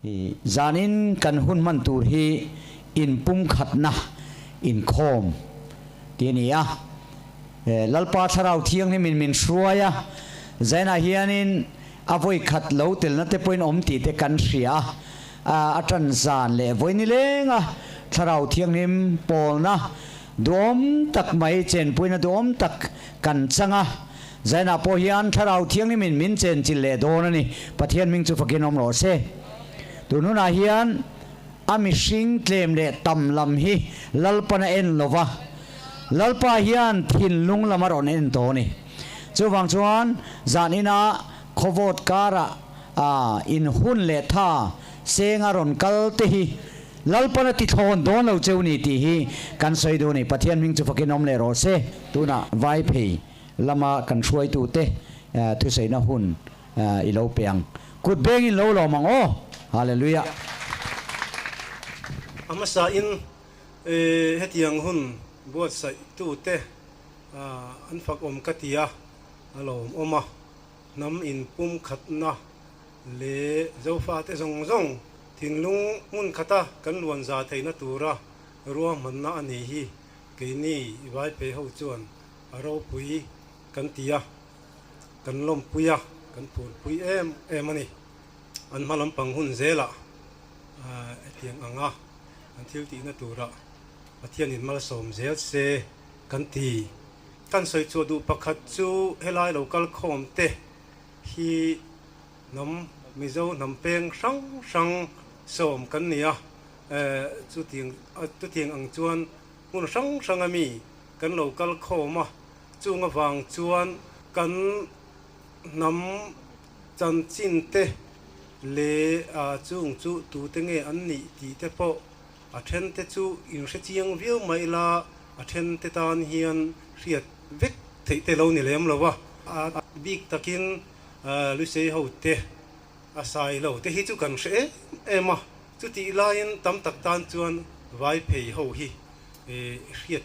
I zanin kan hun hman tur hi inpumkhatna inkhawm tih a ni a. Lalpa Thlarau Thianghlimin min hruai a, zainah hianin a vawi khat lo telna te pawhin awm tih te kan hria a, a tan zan leh vawi nilenga Thlarau Thianghlim pawlna duhawm tak mai chenpuina duhawm tak kan chang a. Zainah pawh hian Thlarau Thianghlimin min chenchilh leh dawn a ni. Pathian hming chu fakin awm rawh se. Tun hunah hian a mihring tlem leh tam lam hi Lalpan a en lo va, Lalpa hian thinlung lam a rawn en tawh a ni. Chuvang chuan zan inah khawvawt karah in hun leh tha senga rawn kal te hi Lalpan a ti thlawn dawn lo cheu ni tih hi kan sawi duh a ni. Pathian hming chu fakin awm leh rawh se. Tunah Vaiphei lama kan hruaitute thusaina hun i lo pe ang. Kut bengin lo lawm ang aw. Hallelujah. A hmasain hetiang hun buatsaihtute an fakawm ka ti a, a lawmawm a. Hnam inpumkhatna leh Zofate zawng zawng thinlung hmun khata kan luan za theihna tura ruahmanna a nih hi keini Vaiphei ho chuan A ropui kan ti a, kan lawmpui a, kan phurpui em em a ni. An hma lampang hun zelah hetiang anga an thil tihna turah Pathianin malsawm zel se kan ti. Kan sawi chhuah duh pakhat chu helai lo kal khawm te hi hnam Mizo hnam peng hrang hrang sawm kan ni a, chutiang ang chuan hmun hrang hranga mi Kan lo kal khawm a, chung avang chuan kan hnam chanchin te leh chung chu tute nge an nih tih te pawh a then te chu in hre chiang viau mai ila, a then te tan hian hriat vek theih te lo ni lem lo a. A bik takin Lusei ho te a sai lo te hi chu kan hre em em a, chutih laiin tam tak tan chuan Vaiphei ho hi hriat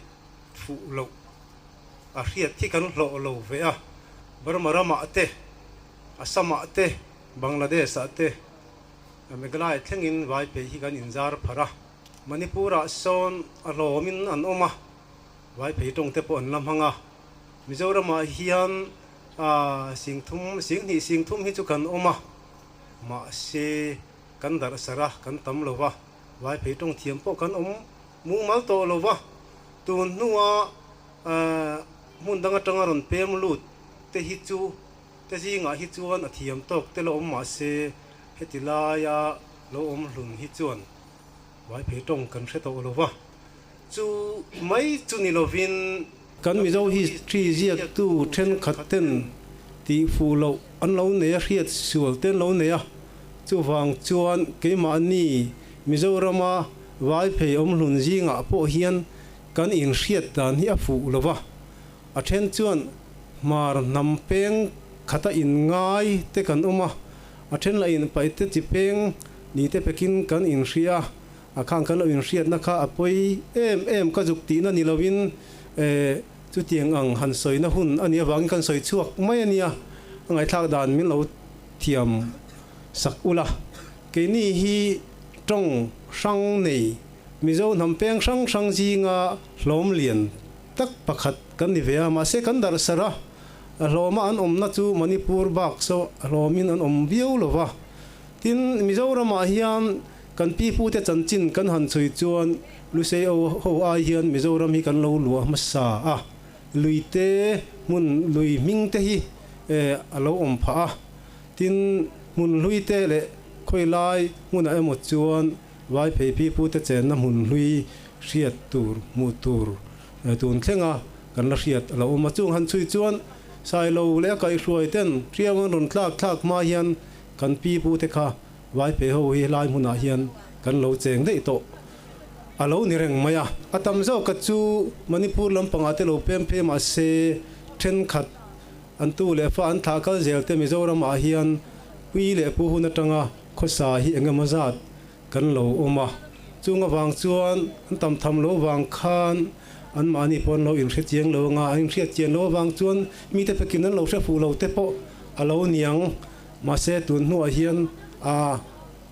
fuh loh a hriat hi kan hlawh lo ve a, Burma ramah te, Assam ah te, Bangladesh ah te, Meghalaya thlengin Vaiphei hi kan inzar pharh a, Manipur ah sawn a hlawmin an awm a, Vaiphei tawng te pawh an la hmang a, Mizoram ah hian singthum, singhnih singthum hi chu kan awm a, mahse kan darh sarh a, kan tam lo va, Vaiphei tawng thiam pawh kan awm Mumal tawh lo va, tun hnua hmun dang atanga rawn pem lut te hi chu te zingah hi chuan a thiam tawk te la awm mah se, heti laia lo awm hlun hi chuan Vaiphei tawng kan hre tawh lo va, chu mai chu ni lovin. Kan Mizo history ziaktu thenkhat ten tih fuh loh an lo nei a, hriat sual te an lo nei a, chuvang chuan keimahni Mizorama Vaiphei awmhlun zingah pawh hian kan inhriat dan hi a fuh lo va, a then chuan hmar hnam peng khata inngai te kan awm a, a then lah in paihte chi peng ni te pekin kan inhria a, a khang kan lo inhriatna kha a pawi em em ka zuk tihna ni lovin chutiang ang han sawina hun a nih avangin kan sawi chhuak mai a nia, a ngaihthlak dan min lo thiam sak ula. Keini hi tawng hrang nei Mizo hnam peng hrang hrang zinga hlawm lian tak pakhat kan ni ve a, mahse kan darh sarh a, a hlawma an awmna chu Manipur bak saw a hlawmin an awm viau lo va. Tin, Mizoramah hian kan pipute chanchin kan han chhui chuan Lusei ho ai hian Mizoram hi kan lo luah hmasa a, luite hmun lui hming te hi a lo awm phah a. Tin, hmun hlui te leh khawi lai hmunah emaw chuan Vaiphei pipute chenna hmun hlui hriat tur hmuh tur tun thlenga kan la hriat a lo awm a. Chung han chhui chuan Sailo leh a kaihhruai ten hriau an rawn tlak thlak hma hian kan pipute kha Vaiphei ho hi helai hmunah hian kan lo cheng daih tawh a lo ni reng mai a. A tam zawka chu Manipur lampangah te lo pem phei mahse thenkhat An tu leh fa an thlah kal zel te Mizoram ah hian pui leh pu hun atanga khawsa hi eng emaw zat kan lo awm a, chung avang chuan an tam tham lo vang khan an mahni pawh an lo inhre chiang lo anga, an inhriat chian lo avang chuan mite pekin an lo hre fuh lo te pawh a lo niang. Mahse tun hnuah hian a.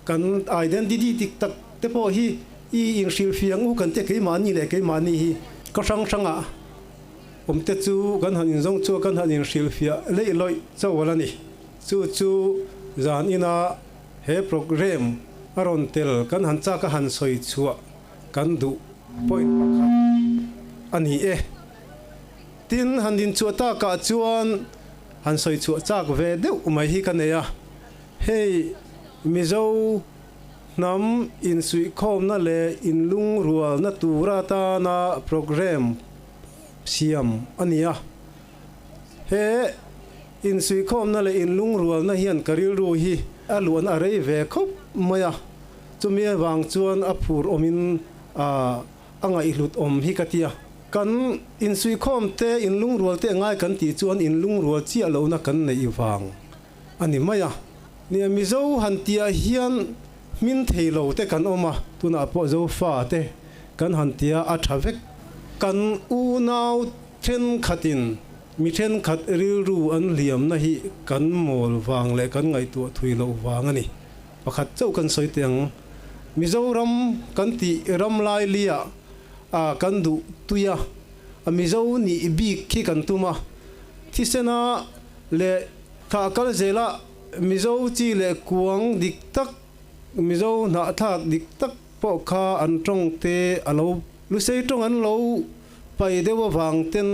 Kan identity dik tak te pawh hi i inhrilhfiah ang u kan tia keimahni leh keimahni hi ka hrang hrangah awm te chu kan han inzawng chu kan han inhrilhfiah leih lawih chauh a la ni. Chu chu zan ina he programme a rawn tel kan han chak a han sawi chhuah kan duh point pakhat a ni e. Tin, han inchhuah takah chuan han sawi chhuah chak ve deuh mai hi ka nei a, hei Mizo hnam insuihkhawmna leh inlungrualna tur atana programme siam a ni a. He insuihkhawmna leh inlungrualna hian ka rilru hi a luan a rei ve khawp mai a, chumi avang chuan a phur awmin a A ngaihhlut awm hi ka tia. Kan insuihkhawm te, inlungrual te ngai kan tih chuan inlungrual chiah lohna kan neih vang a ni mai a. Nia, Mizo han tihah hian hmin thei lo te kan awm a, tunah pawh Zofa te kan han tia a tha vek. Kan unau thenkhatin mi thenkhat rilru an hliamna hi kan mawl vang leh kan ngaihtuah thui loh vang a ni. Pakhat chauh kan sawi teh ang. Mizoram kan tih ram lailia a kan duh tui a, a Mizo nih bik khi kan tum a. Thisena leh thah kal zela Mizo chi leh kuang dik tak, Mizo hnahthlak dik tak pawh kha an tawng te a lo lusei tawng an lo pai deuh avang ten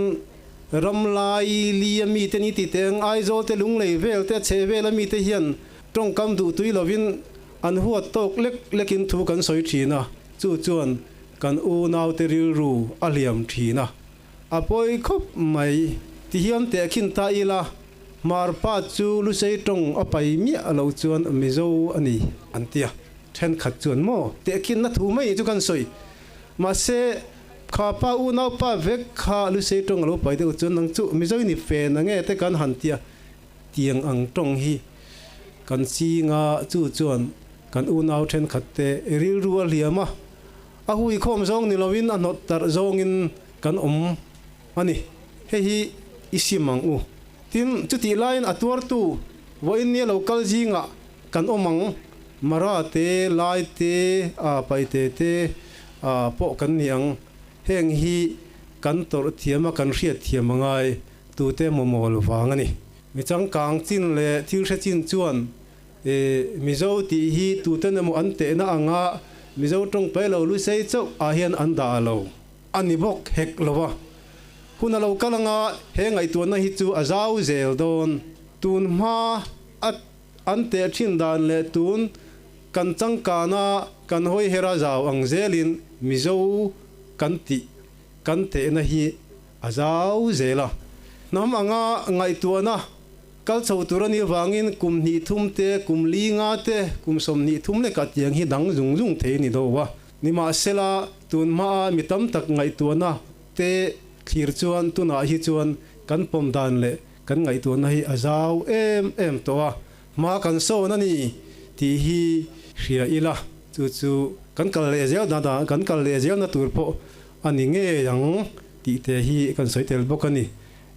ram lailia mite ni ti teh ang Aizawl te Lunglei vel te a chheh vela mite hian Tawngkam duh tui lovin an huat tawk lek lekin thu kan sawi thin a, chu chuan kan unaute rilru a hliam thin a, a pawi khawp mai. Tihian tehkhin ta ila, Hmarpa chu Lusei tawng a pai miah lo chuan Mizo a ni an ti a, thenkhat chuan maw tehkhinna thu mai chu kan sawi. Mahse, kha pa unaupa vek kha Lusei tawng a lo pai deuh chuan nang chu Mizo i ni fe na nge te kan han ti a, Tiang ang tawng hi kan chinga chu chuan kan unau thenkhat te rilru a hliam a, a huikhawm zawng ni loin a hnawt tarh zawngin kan awm a ni. Hei hi i sim ang u. Tin, chutih laiin a tuartu vawiin nia lo kal zingah kan awm ang. Mara te, Lai te, a Paite te pawh kan ni ang. Heng hi kan tawrh thiam a, kan hriat thiam a ngai. Tute mawmawl vang a ni. Mi changkang chin leh thil hre chin chuan Mizo tih hi tuten emaw an tehna anga Mizo tawng pai lo Lusei chauh ah hian an dah lo a ni bawk hek lo va. Hun a lo kal anga he ngaihtuahna hi chu a zau zel dawn. Tun hma a an teh thin dan leh tun kan changkana kan hawi hera zau ang zelin Mizo kan tih kan tehna hi A zau zel a. Hnam anga ngaihtuahna kal chho tur a nih avangin kum hnih thum te, kum li nga te, kum 20 lekah tiang hi dang zung zung thei a ni do a. Nimahsela, tun hmaa mi tam tak ngaihtuahna te thlir chuan tunah hi chuan kan pawm dan leh kan ngaihtuahna hi a zau em em tawh a. Hma kan sawn a ni tih hi hria ila, chu chu kan kal leh zel na kan kal leh zelna tur pawh a ni ngei ang tih te hi kan sawi tel bawk a ni.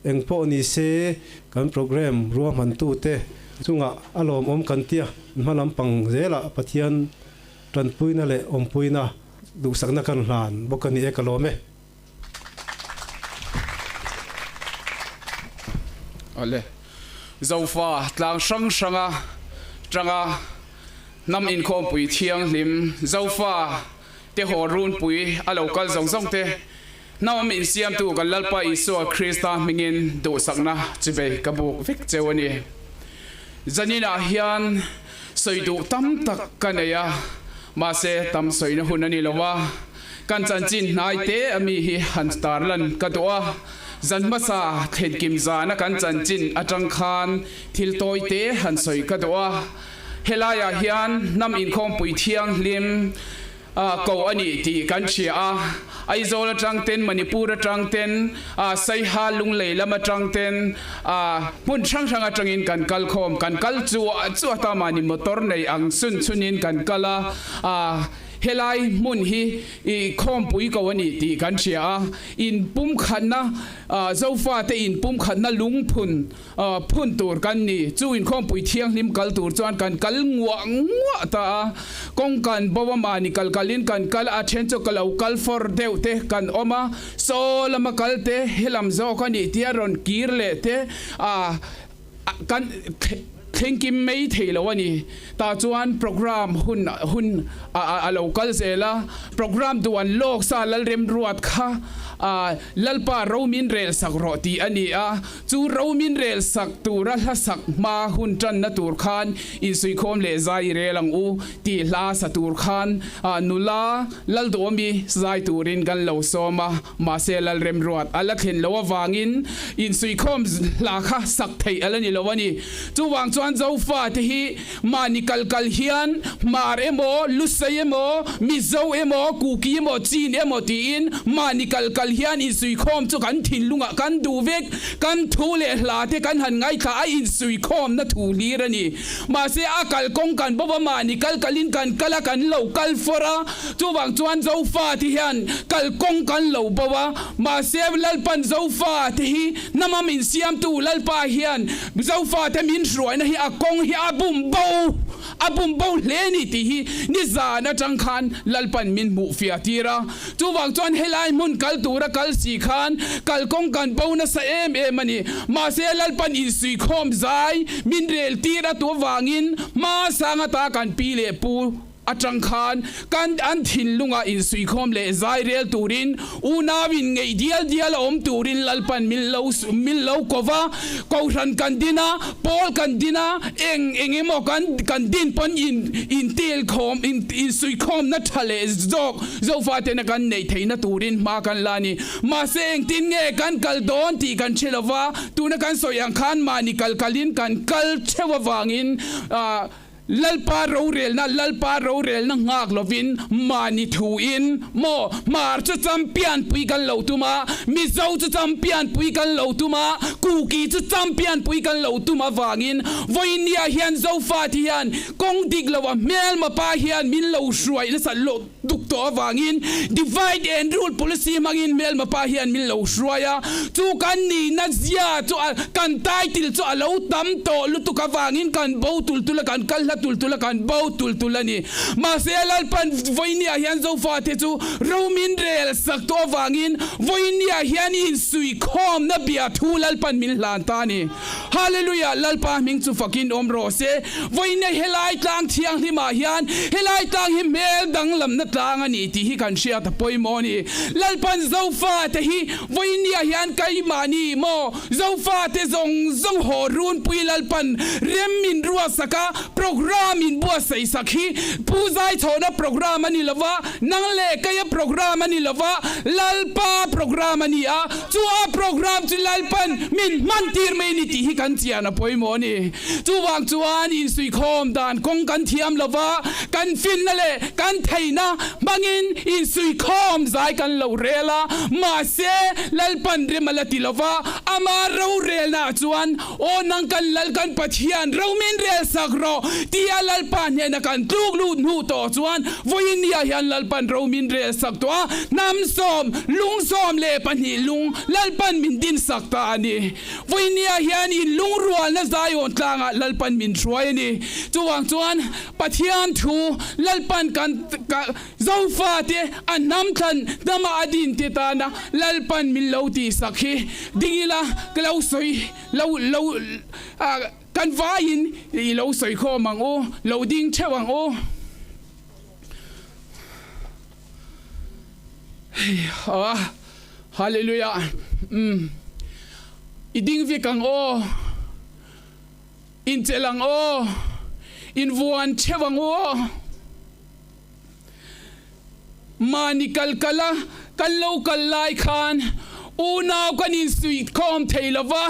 Eng pawh ni se kan programme ruahmantute chungah a lawmawm kan tia hma lampang zelah Pathian tanpuina leh awmpuina duhsakna kan hlan bawk a ni e ka lawm e. Awle. Zofa tlang hrang hranga tanga hnam inkhawmpui thianghlim Zofa te haw runpui a lo kal zawng zawng te hnam insiamtu kan Lalpa Isua Krista hmingin duhsakna chibei ka buk vek cheu a ni. Zaninah hian sawi duh tam tak ka nei a, mahse tam sawina hun a ni lo a, kan chanchin hnai te a mi hi han tarlan ka duh a, zan hmasa thlenkim zana kan chanchin atang khan thil tawi te han sawi ka duh a. Helaiah hian hnam inkhawmpui thianghlim ko a ni tih kan hria a, Aizawl atang ten, Manipur atang ten, Saiha Lunglei lam atang ten, hmun hrang hrang atangin kan kal khawm, kan kal chuah chuah ta mahni motor nei ang chhun chhunin kan kal a. Helai hmun hi i khawmpui ko a ni tih kan hria a, inpumkhatna, Zofate inpumkhatna lungphun phun tur kan ni. Chu inkhawmpui thianghlim kal tur chuan kan kal nguah nguah ta a, kawng kan bo a mahni kal kalin kan kal a, then chu ka lo kal fawr deuh te kan awm a, saw lama kal te helam zawk a nih tia rawn kir leh te a kan thlengkim mai thei lo a ni. Tah chuan programme hun hun a lo kal zel a, programme duan lawk sa Lalremruat kha Lalpa ro min rel sak rawh tih a ni a, chu ro min rel sak tura hla sak hma hun tanna tur khan insuihkhawm leh zai i rel ang u tih hla sa tur khan nula Lalduhawmi zai turin kan lo sawm a, mahse Lalremruat a la thlen loh avangin insuihkhawm hla kha sak theih a la ni lo a ni. Chuvang chuan Zofate hi mahni kal kal hian Hmar emaw, Lusei emaw, Mizo emaw, Kuki emaw, Chin emaw tiin mahni kal kal hian insuikhawm chu kan thinlungah kan duh vek. Kan thu leh hla te kan han ngaithla a insuikhawmna thu hlir a ni. Mahse a kalkawng kan bawp a mahni kal kalin kan kal a kan lo kal fawr a. Chuvang chuan Zofate hian kalkawng kan lo bo a. Mahse Lalpan Zofate hi hnamam insiamtu Lalpa hian Zofate min hruaina hi a kawng hi a bum bo, a bum bo hle a ni tih hi nizan atang khan Lalpan min hmuh fiah tir a. Chuvang chuan helai hmun kal tura kal si khan kalkawng kan bo nasa em em a ni. Mahse Lalpan insuikhawm zai min rel tir a tu avangin hma sang ata kan pi leh pu Atang khan kan an thinlungah insuihkhawm leh zai rel turin unau in ngeih dial dial a awm turin Lalpan min lo min lo ko va, Kohhran kan din a, pawl kan din a, eng eng emaw kan kan din pawn in intilkhawm in insuihkhawmna tha leh zawk Zofatena kan neih theihna turin hma kan la a ni. Mahse engtin nge kan kal dawn tih kan hre lo va, tuna kan sawi ang khan mahni kal kalin kan kal theuh avangin ah Lalpa rorelna, Lalpa rorelna nghak lovin mahni thuin maw Hmar chu champion pui kan lo tum a, Mizo chu champion pui kan lo tum a, Kuki chu champion pui kan lo tum avangin vawinia hian Zofa ti hian kawng dik lo a hmelma pa hian min lo hruai nasa lo duk tawh avangin divide and rule policy hmangin hmelma pa hian min lo hruai a, chu kan nihna zia chu a kan title chu a lo tam tawh lutuk avangin kan bo tul tul a, kan kal hla tul tul a, kan bo tul tul a ni. Mahse Lalpan vawinia hian Zofate chu ro min rel sak tawh avangin vawinia hian insuikhawmna bia thu Lalpan min hlan ta a ni. Hallelujah! Lalpa hming chu fakin awm rawh se. Vawiin helai tlang thianghlimah hian helai tlang hi hmel danglamna tlang a ni tih hi kan hriat a pawimawh a ni. Lalpan Zofate hi vawiinniah hian keimahni maw Zofate zawng zawng haw runpui Lalpan rem min ruahsak a, program in buatsaih sak hi Pu Zaichhawna program a ni lova, nang leh keia program a ni lova, Lalpa program a ni a. Chu a program chu Lalpan min hman tir mai ni tih hi kan chian a pawimawh a ni. Chuvang chuan insuikhawm dan kawng kan thiam lo va, kan finna leh kan theihna hmangin insuikhawm zai kan lo rel a, mahse Lalpan rem a la ti lo va, ama rorelnaah chuan Aw nang kan Lal kan Pathian ro min rel sak rawh tia Lalpa hnena kan tluk lut hnu tawh chuan vawiin nia hian Lalpan ro min rel sak tawh a, hnam sawm, lung 12 lung Lalpan min din sak ta a ni. Vawiin nia hian in lungrualna Zion tlangah Lalpan min hruai a ni. Chuvang chuan Pathian thu Lalpan kan Zofate a hnam thlan hnama a din te tana Lalpan min lo tihsak hi ding ila ka lo sawi lo lo kan vaiin i lo sawi khawm ang u, lo ding theuh ang u. Hallelujah umm i ding vek ang aw. Inchelh ang aw, invuan theuh ang u aw. Mahni kal kal a kan lo kal lai khan unau kan insuihkhawm thei lo va,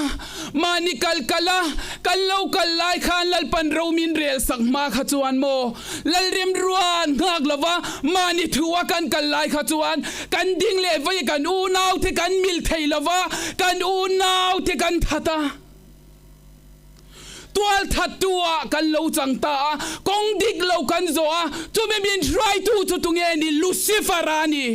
mahni kal kal a kan lo kal lai khan Lalpan ro min rel sak hma kha chuan maw Lalremruan nghak lo va, mahni thu a kan kal lai kha chuan kan ding leh vei a kan unau te kan mil thei lo va, kan unau te kan that a. Tualthattu ah kan lo chang ta a, kawng dik lo kan zawh a, chumi min hruaitu chu tunge ni? Lucifer a ni.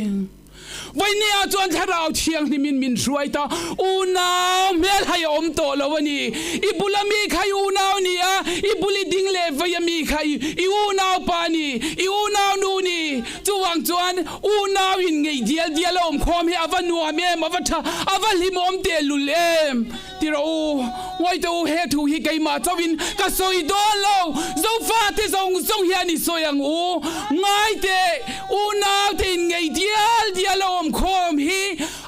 Vawinia chuan Thlarau Thianghlimin min hruai ta, unau hmelhai a awm tawh lo a ni. I bula mi kha i unau ni a, i bul i ding leh vei a mi kha i unau pa ni, i unau nu ni. Chuvang chuan unau in ngeih dial dial a awm khawm hi a va nuam em, a va tha, a va hlimawm tehlul em. Ti rawh u, ngawi teh u, he thu hi keimah chauhin ka sawi dawn lo, Zofate zawng zawng hian i sawi ang u, ngai teh, unaute in ngei dial dial a awm khawm hi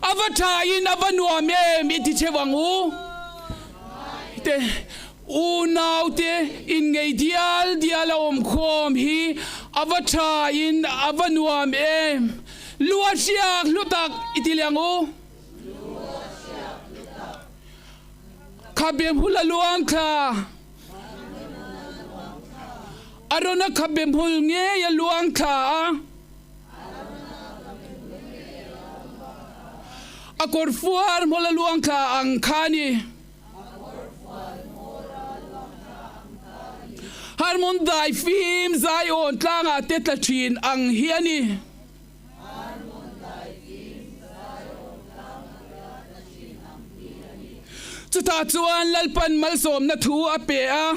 a va thain a va nuam em i ti cheu ang u. Teh, unaute in ngei dial dial a awm khawm hi a va thain a va nuam em, lua hriak hlu tak i ti leh ang u. Khabe hmul a luang thla. Arona khabe hmul ngei a luang thla a. A kawr fuar hmul a luang thla ang kha a ni. Harmon dai fim Zion tlangah te tla thin ang hi a ni. Chutah chuan Lalpan malsawmna thu a pe a.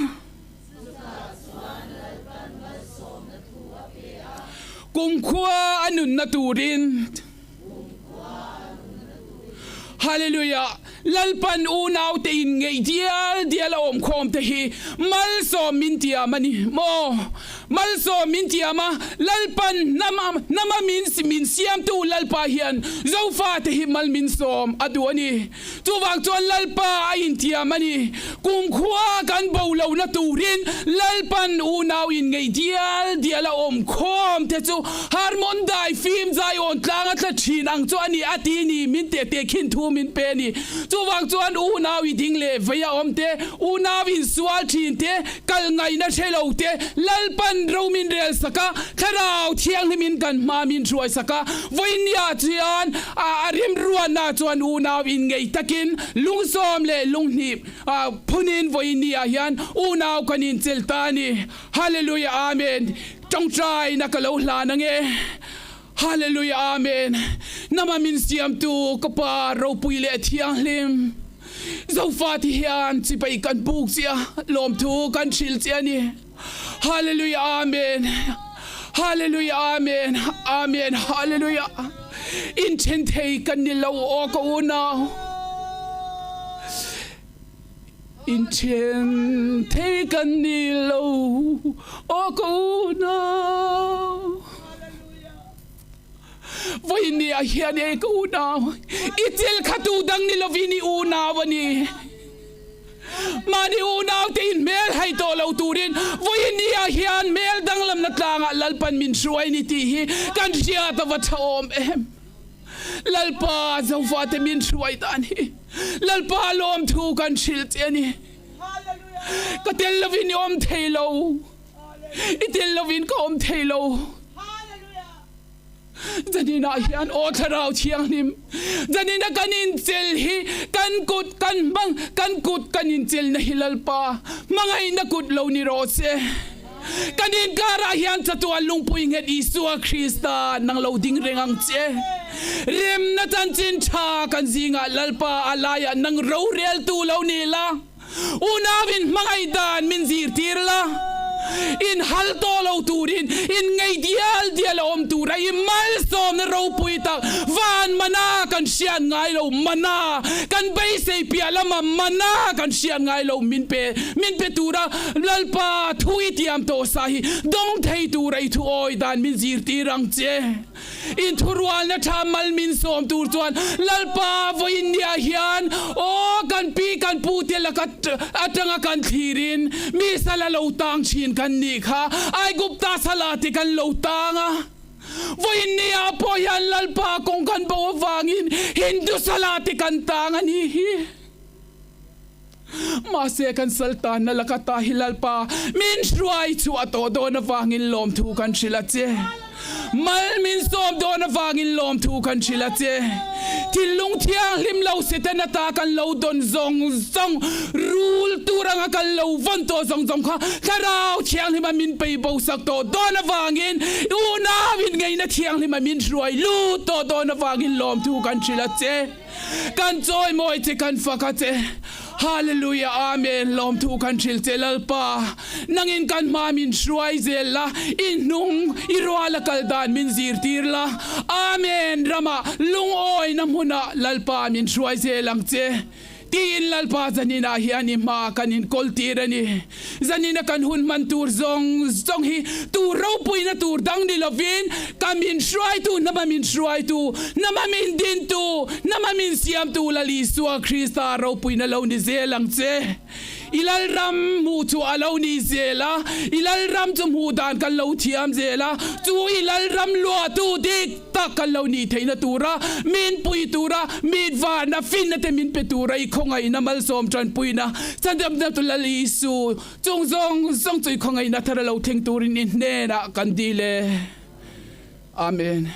Kumkhua a nunna turin. Hallelujah! Lalpan unaute in ngeih dial dial a awm khawm te hi malsawm min tiam a ni maw? Malsawm min tiam a, Lalpan hnam hnama min min siamtu Lalpa hian Zofate hi mal min sawm a duh a ni. Chuvang chuan Lalpa a intiam a ni. Kumkhua kan bo lohna turin Lalpan unau in ngeih dial dial a awm khawm te chu Harmon dai fim Zion tlang a tla thin ang chu a ni a ti ni min teh teh khin thu min pe a ni. Chuvang chuan unau i ding leh vei a awm te, unau in sual thin te, Kal ngaihna hre lo te, Lalpan ro min rel sak a, Thlarau Thianghlim in kan hma min hruai sak a, vawinia chuan a remruatna chuan unau in ngei takin lungsawm leh lunghnip phunin vawinia hian unau kan inchelh ta a ni. Hallelujah Amen. Tawngtaina ka lo hlan ange. Hallelujah Amen Nama min siamtu ka pa ropui leh thianghlim Zofa ti hian chipai kan buk che a lawmthu kan hrilh che a ni Hallelujah Amen Hallelujah Amen Amen Hallelujah Inthen thei kan ni lo aw ka unau. Inthian thei kan ni lo aw ka unau. Vawiin ni ah hian e ka unau, i thil kha tu dang ni lovin i unau a ni. Mahni unau te in hmel hai tawh lo turin vawiin ni ah hian hmel danglamna tlangah Lalpan min hruai ni tih hi kan hriat a va tha awm em. Lalpa Zofate min hruai dan hi Lalpa lawmthu kan hrilh che a ni. Ka tel lovin i awm thei lo, i tel lovin ka awm thei lo. Zaninah hian aw Thlarau Thianghlim, zanina kan inchel hi kan kut kan hmang, kan kut kan inchelna hi Lalpa hmangaihna kut lo ni rawh se. Kan inkarah hian chatuan lungpui nghet Isua Krista nang lo ding reng ang che. Remna chanchin tha kan zingah Lalpa a laiah nang roreltu lo ni la, unauin hmangaih dan min zirtir la, in hal tawh lo turin in ngei dial dial a awm tura i malsawmna ropui tak van mana kan hriat ngai lo mana kan beisei piah lama mana kan hriat ngai lo min pe min pe tura Lalpa, thu i tiam tawh sa hi dawng thei tura i thu awi dan min zirtir ang che. In thurualna tha mal min sawm tur chuan Lalpa vawiin niah hian aw kan pi kan pu te laka atanga kan thlirin mi sala lo tang thin kan nih kha, Aigupta sala te kan lo tang a. Vawiin niah pawh hian Lalpa kawng kan bo avangin Hindu sala te kan tang a nih hi. Mahse kan sal tanna laka ta hi Lalpa min hruai chhuah tawh dawn avangin lawmthu kan hrilh a che. Mal min sawm dawn avangin lawmthu kan hrilh a che. Thinlung thianghlim lo Setana ta kan lo dawn zawng zawng, rul tur anga kan lo vawn tawh zawng zawng kha Thlarau Thianghlima min pei bo sak tawh dawn avangin unauin ngeina thianghlima min hruai lut tawh dawn avangin lawmthu kan hrilh a che. Kan chawimawi che kan fak a che. Hallelujah Amen lawmthu kan hrilh che Lalpa nangin kan hma min hruai zel la i hnung i rual a kal dan min zirtir la Amen ramah lungawina hmunah Lalpa min hruai zel ang che tiin Lalpa zaninah hian i hma kan inkawl tir a ni. Zanina kan hun hman tur zawng zawng hi tur ropuina tur dang ni lovin ka min hruaitu, hnama min hruaitu, hnama min dintu, hnama min siamtu Lal Isua Krista ropuina lo ni zel ang che. I Lalram hmuh chu a lo ni zel a, i Lalram chu hmuh dan kan lo thiam zel a, chu i Lalram luahtu dik tak kan lo nih theihna tura min pui tura mit varna finna te min pe tura i khawngaihna malsawm tanpuina Chandamna tu Lal Isu chung zawng zawng chu i khawngaihna thar a lo thleng turin i hnenah kan dil e. Amen.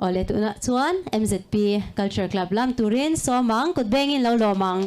Awle tunah chuan MZP Culture Club lam turin sawm ang, kut bengin lo lawm ang.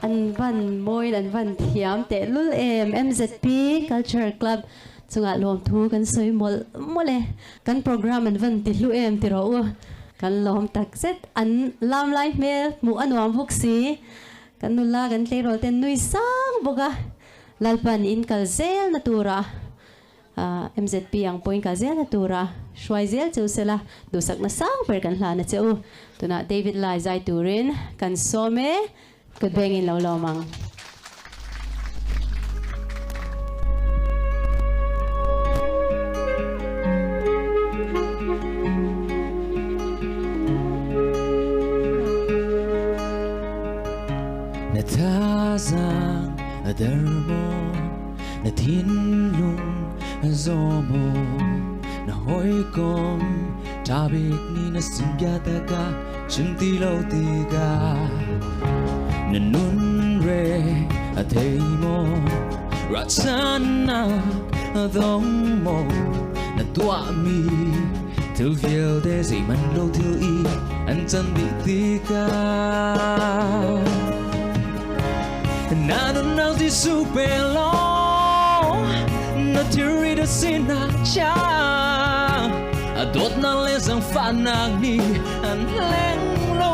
An van mawiin an van thiam teh lul em. MZP Cultural Club chungah lawmthu kan sawi mawlh mawlh e. Kan program an van ti hlu em ti rawh u. Kan lawm tak zet. An lam lai hmel hmuh a nuam bawk si. Kan nula kan tleirawl ten nui sang bawk a. Lalpan in kal zel na tura MZP ang pawhin kal zel na tura hruai zel cheu sela duhsakna sang ber kan hlan a che u. Tunah David Lai zai turin kan sawm e, kut bengin lo lawm ang. Na thazang a der maw Na thinlung a zaw maw Na hawikom ṭha bik nih na sin biatak a chim ti lo tikah Na nun re a thei maw Ruahchannak a dong maw Na tuahmi thil vialte zeihmanh lo thil i an can dih tikah Na nunnak Jesuh pe law na thilri na sinah chia a dawtnak le zaangfahnak nih an leng lo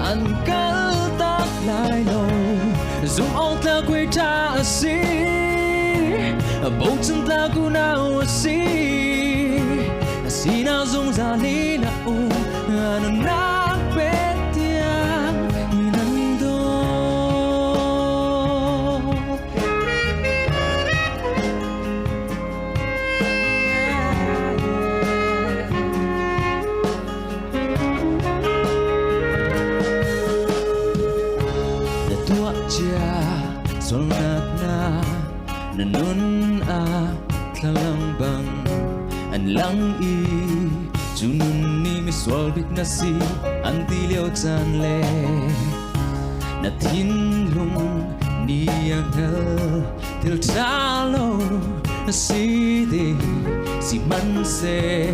an kal tak lai lo zumh awk tlak hawi ṭha a si bochan tlak unau a si a sinah zungzal in a um a nunnak pek tiang in an dawt. Na tuah cia sualnak na na nun ah thlalang bang an lang i cu nun nih misual bik na si an ti lio caan le na thinlung nih a hngal thil ṭha lo na si ding sihmanhseh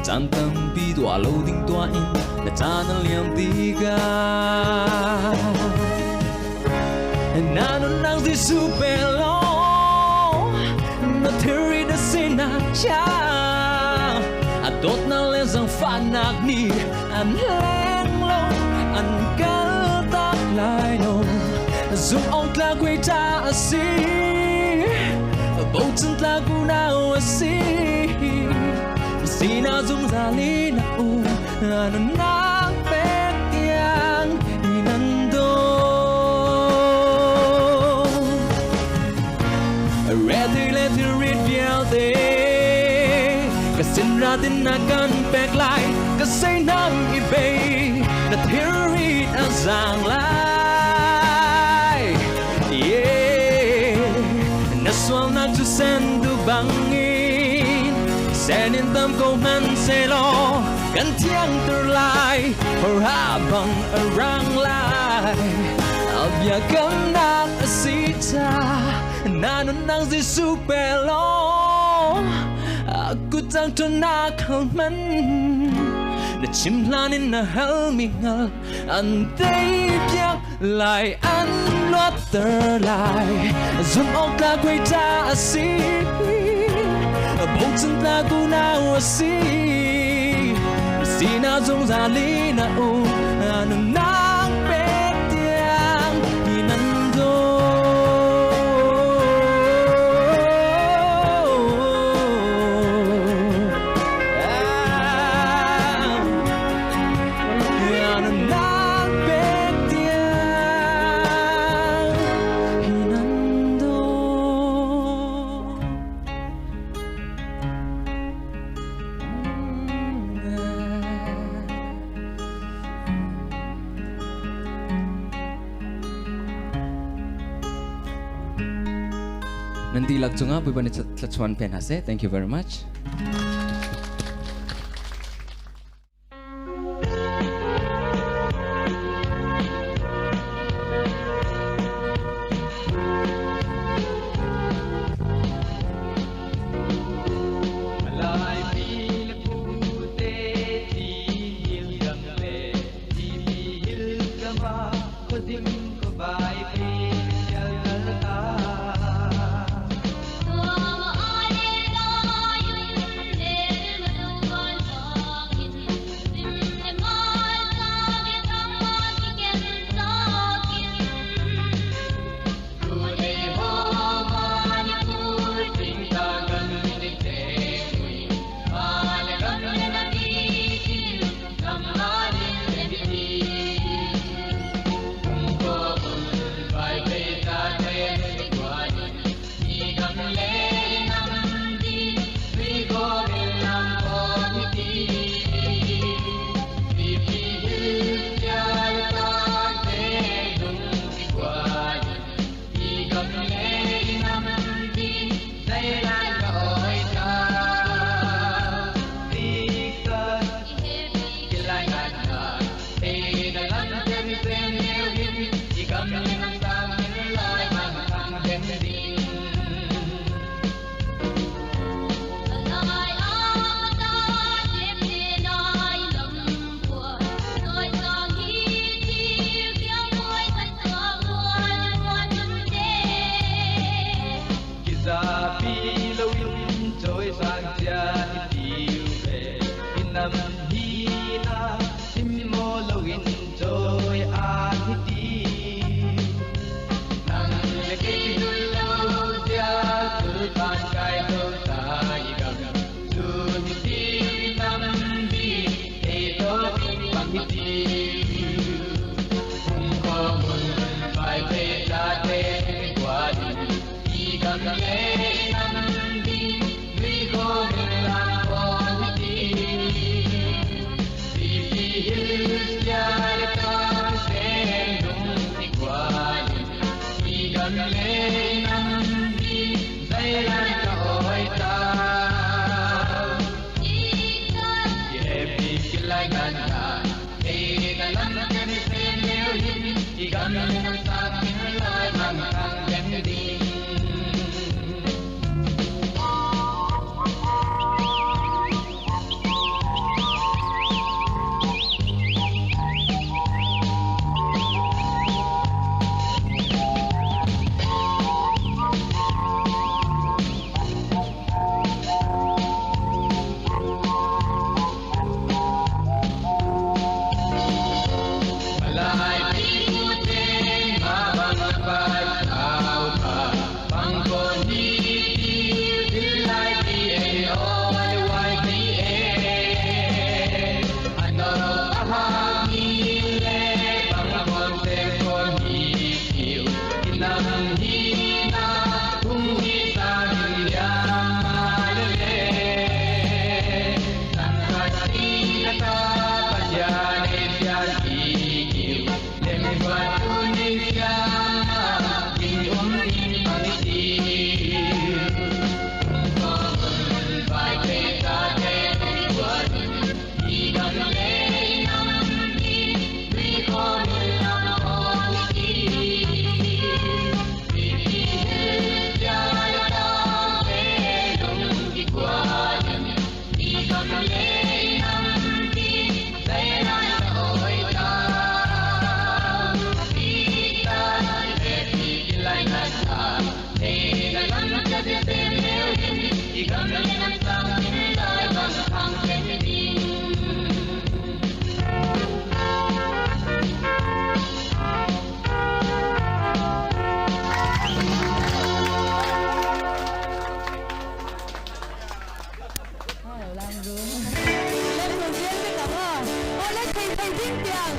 caan tampi tuah lo ding tuah in na caan a liam tikah Na nunnak Jesuh pe law na thilri na sinah chia a dawtnak le zaangfahnak nih an leng lo an kal tak lai lo zumh awk tlak hawi ṭha a si bochan tlak unau a si sinah zungzal in a um a nunnak pek tiang in an dawt. Reti le thilrit vialte ka sin ratin na kan pek lai ka seinam i bei na thilrit a zaang lai yeah na sualnak cu sen du bangin sen in tam ko hmanhsehlaw kan thiangter lai hora bang a rang lai a biakamnak a si ca na nunnak Jesuh pe law a kuttang ṭhawnnak hal hmanh na chim hlan in na halmi hngal an teipiak lai an luatter lai zumh awk tlak hawi ṭha a si bochan tlak unau a si sinah zungzal in a um a nunnak pek tiang in an dawt A nunnak pek tiang in an dawt. Nan dihlak cungah Bawipa nih thluachuan pe hna seh. Thank you very much. Lo lam ru. Lem hmu ding vek ang aw. Aw le thei thei ding teh ang.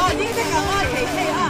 Aw ding vek ang aw thei thei a.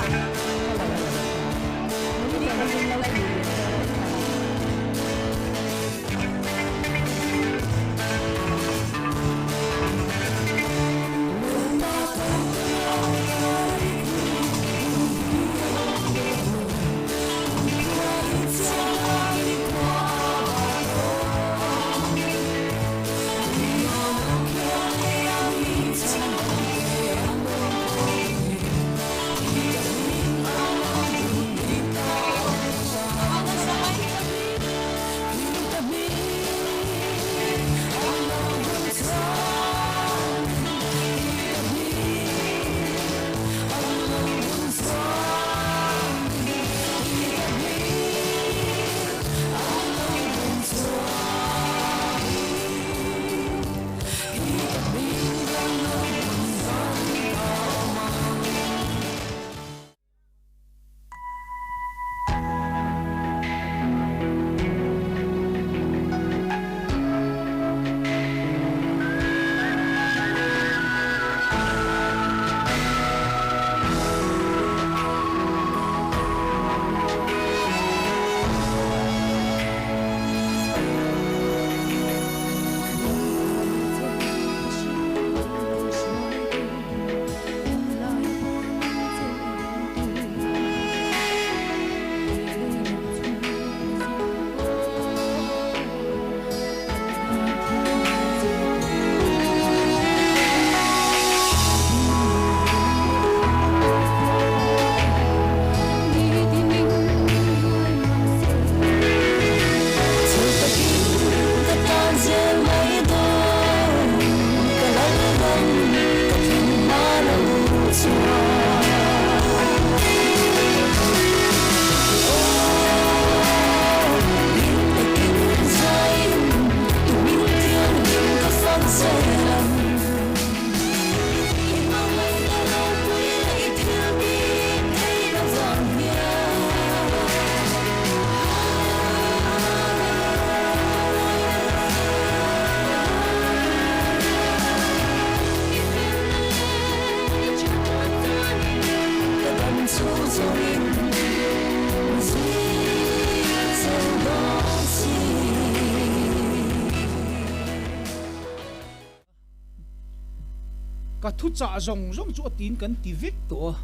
Ka thu chah zawng zawng chu a tiin kan ti vek tawh a.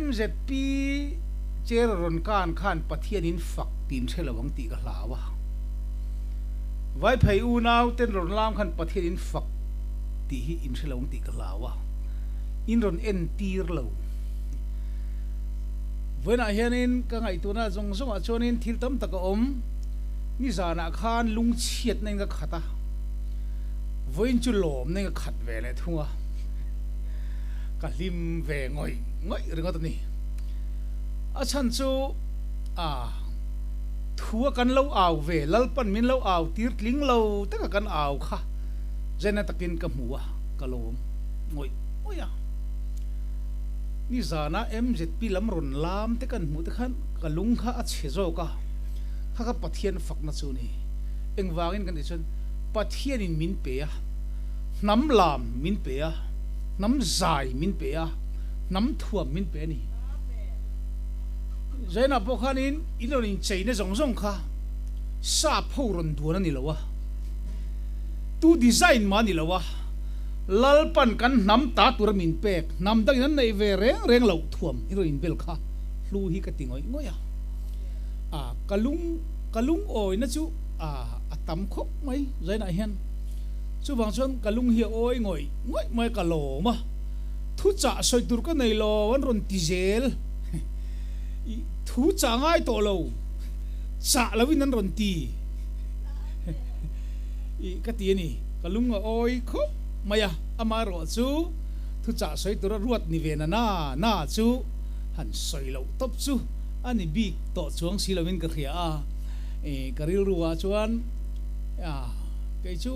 MZP chair rawn kan khan Pathianin fak tin hre lo ang tih ka hlau a. Vaiphei unau ten rawn lam khan Pathianin fak tih hi in hre lo ang tih ka hlau a. In rawn entir lo. Vawiinah hianin ka ngaihtuahna zawng zawngah chuanin thil tam tak a awm. Nizanah khan lungchhiatna in ka khat a. Vawiin chu lawmna in ka khat ve leh thung a, ka hlim ve ngawih ngawih ringawt a ni. A chhan chu a thua kan lo au ve, Lalpan min lo au tir tling lo taka kan au kha zena takin ka hmu a, ka lawm ngawih ngawih a. Nizana MZP lam rawn lam te kan hmuh te khan ka lung kha a chhe zawk a, kha kha Pathian fakna chu a ni. Engvangin kan tih chuan Pathianin min pe a, hnam lam min pe a, hnam zai min pe a, hnam thuam min pe a ni. Zainah pawh khanin in rawn incheina zawng zawng kha sap ho rawn duan a ni lo a, tu design mah a ni lo a, Lalpan kan hnam ta tura min pek, hnam dangin an neih ve reng reng loh thuam in rawn inbel kha hlu hi ka ti ngawih ngawih a. A, ka lung, ka lungawina chu a a tam khawp mai zainah hian chuvang chuan ka lung hi a awi ngawih ngawih mai ka lawm a, thu chah sawi tur ka nei lo an rawn ti zel i thu chah ngai tawh lo chah lo in an rawn ti i ka ti a ni ka lung a awi khawp mai a amaherawh chu thu chah sawi tura ruat ni ve na na na chu han sawi loh tawp chu a ni bik tawh chuang si lo in ka hria a. Ka rilru ah chuan kei chu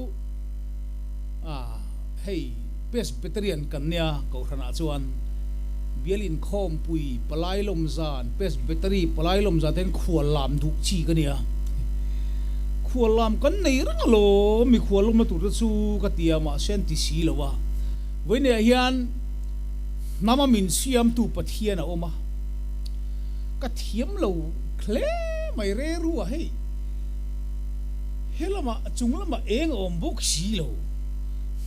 hei Presbyterian kan nia Kohhran ah chuan bial inkhawmpui palai lawm zan Presbytery palai lawm zan te hian khual lam duh chi ka nia. Mikhual lam kan nei reng alawm, mikhual awmna tur te chu ka ti a, mahse an ti si lo a. Vawineah hian hnama min siamtu Pathian a awm a, ka thiam lo hle mai reru a hei. He lamah chung lamah eng a awm bawk si lo,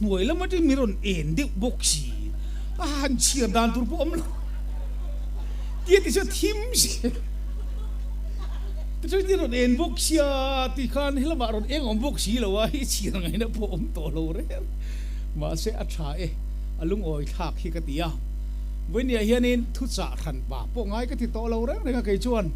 hnuai lam atangin min rawn en deuh bawk si, a han chhiar dan tur pawh awm lo. Tia ti chu thim si. Tichuan i rawn en bawk sia ti khan helamah rawn eng awm bawk si lo a, i chhiar ngaihna pawh awm tawh lo reng. Mahse a tha e, a lungawi thlak hi ka ti a. Vawinia hianin thuchah hran pa pawh ngai ka ti tawh lo reng reng a kei chuan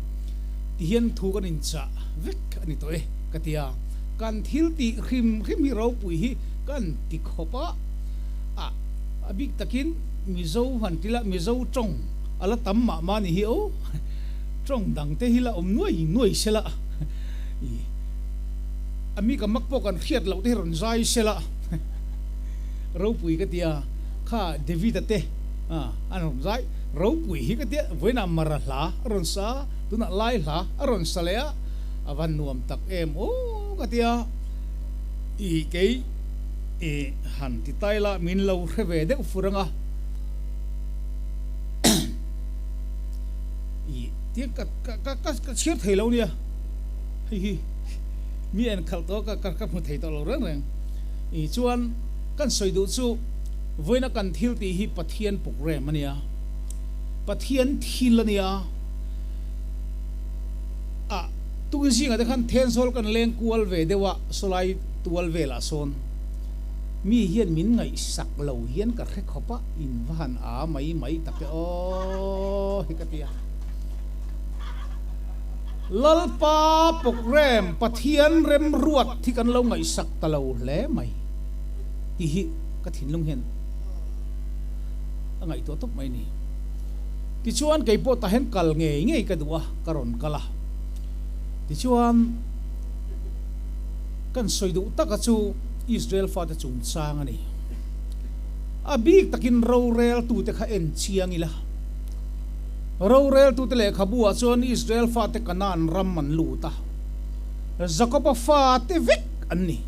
ti hian thu kan inchah vek a ni tawh e ka ti a. Kan thil tih hrim hrim hi ropui hi kan ti khawp a, a a bik takin Mizo han ti la Mizo tawng a la tam mah mah ni hi aw. Tawng dang te hi la awm nuai nuai sela, i a mi ka mak pawh kan hriat loh te hi rawn zai sela ropui ka tia, kha David-a te a an rawn zai ropui hi ka tia, vawiinah Mara hla a rawn sa, tunah Lai hla a rawn sa leh a, a va nuam tak em aw ka tia, i kei i han ti tai la min lo hre ve deuh fur ang a. I tia ka ka ka ka ka chhiar thei lo nia hei hi mi en khalh tawh ka ka ka hmu thei tawh lo reng reng i chuan kan sawi duh chu vawiina kan thil tih hi Pathian program a nia Pathian thil a nia a tukin zingah te khan Thenzawl kan leng kual ve deuh a sawlai tual velah sawn mi hian min ngaihsak lo hian ka hre khawp a in va han a mai mai tak e aw hi ka ti a. Lalpa program Pathian remruat hi kan lo ngaihsak ta lo hle mai tih hi ka thinlung hian a ngaihtuah tawp mai a ni. Tichuan kei pawh tah hian kal ngei ngei ka duh a, ka rawn kal a. Tichuan kan sawi duh taka chu Israel fate chungchang a ni. A bik takin roreltute kha en chiang ila. Roreltute lehkhabu ah chuan Israel fate Kanaan ram an lut a, Jakoba fate vek an ni.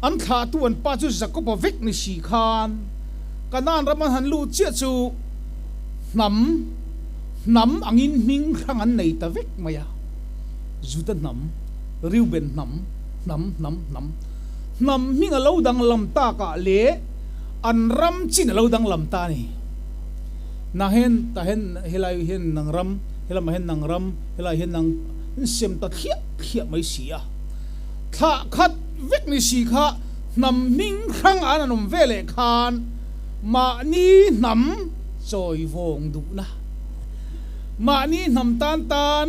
An thlahtu an pa chu Jakoba vek ni si khan Kanaan ram an han lut chiah chu hnam hnam angin hming hrang an nei ta vek mai a, Juda hnam, Reuben hnam, hnam hnam hnam. Hnam hming a lo danglam takah leh an ram chin a lo danglam ta a ni. Nang hian tah hian helai hian nang ram, helamah hian nang ram, helai hian nang sem ta thliah thliah mai si a. Thlah khat vek ni si kha hnam hming hrang an an awm ve leh khan mahni hnam chawi vawng duhna, mahni hnam tan tan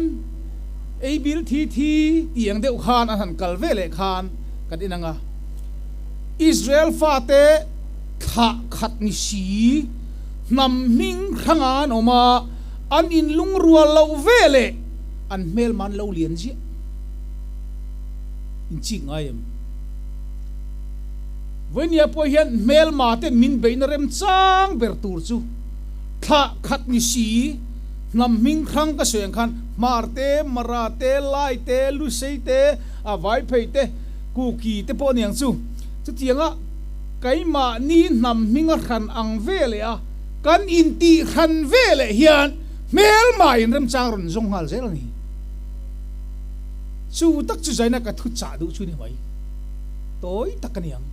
ei bil thi thi tih ang deuh khan an han kal ve leh khan kan en ang a, Israel fate thlah khat ni si, hnam hming hranga an awm a, an inlungrual loh ve leh an hmelma an lo lian ziah. Inchik ngai em? Vawinia pawh hian hmelma ten min beihna remchang ber tur chu thlah khat ni si, hnam hming hrang ka sawi ang khan Hmar te, Mara te, Lai te, Lusei te, a Vaiphei te, Kuki te pawh aniang chu. Chutianga keimahni hnam hminga hran ang ve leh a, kan intih hran ve leh hian hmelma in remchang rawn zawng nghal zel a ni. Chu tak chu zaina ka thu chah duh chu ni mai. Tawi tak a niang.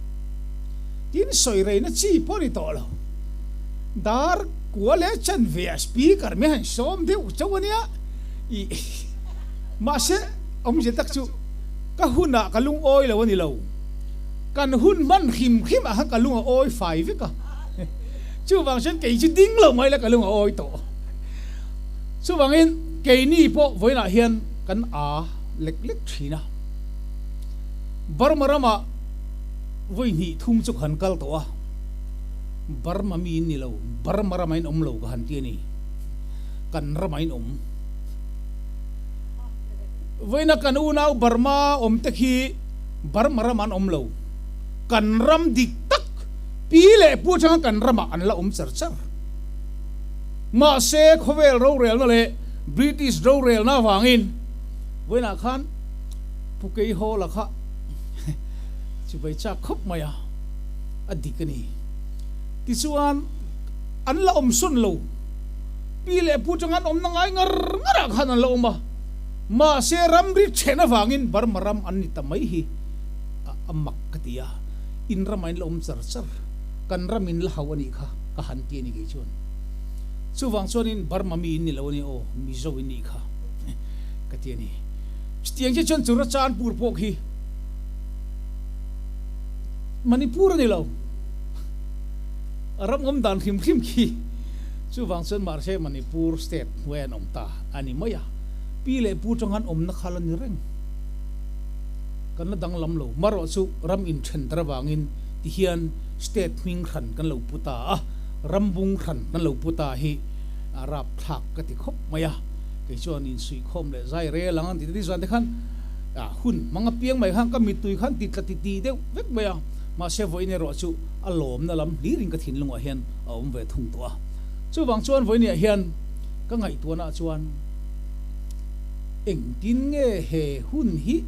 Tin sawi reina chi pawh a ni tawh lo. Dar kua leh chanve ah speaker mai han sawm deuh chauh a nia. Ih mahse awmzia tak chu ka hunah ka lungawi lo a ni lo. Kan hun hman hrim hrim ah khan ka lung a awi fai vek a. Chuvang chuan kei chu ding lo mai la ka lung a awi tawh. Chuvangin keini pawh vawiinah hian kan a lek lek thin a. Burma ramah vawi hnih thum chu ka han kal tawh a. Burma mi in ni lo, Burma ramah in awm lo ka han ti a ni. Kan ramah in awm. Vawiina kan unau Burma awm te khi Burma ramah an awm lo. Kan ram dik tak pi leh pu atanga kan ramah an la awm char char. Mahse khawvel rorelna leh British rorelna avangin vawiinah khan Pu Keihawla kha chibai chak khawp mai a, a dik a ni. Tichuan, an la awm sawn lo. Pi leh pu tang an awmna ngai ngar ngarah khan an la awm a, mahse ramri then avangin Burma ram an ni ta mai hi a mak ka ti a, in ramah in la awm char char, kan ram in la hau a nih kha ka han ti a ni kei chuan. Chuvang chuanin Burma mi in ni lo a ni aw, Mizo in nih kha ka ti a ni. Chutiang chiah chuan Churachandpur pawh khi Manipur a ni lo, a ram awm dan hrim hrim khi chuvang chuan mahse Manipur state hnuai an awm ta a ni mai a, pi leh pu tang han awmna kha la ni reng. Kan la danglam lo, marawh chu ram inthen tar avangin tihian state hming hran kan lo pu ta a, ram bung hran kan lo pu ta hi a rapthlak ka ti khawp mai a. Kei chuan insuihkhawm leh zai rel ang an ti ta zan te khan hun hmang apiang mai khan ka mittui khan ti tla ti ti deuh vek mai a, mahse vawiin erawh chu a lawmna lam hlirin ka thinlungah hian a awm ve thung tawh a. Chuvang chuan vawiiniah hian ka ngaihtuahnaah chuan engtin nge he hun hi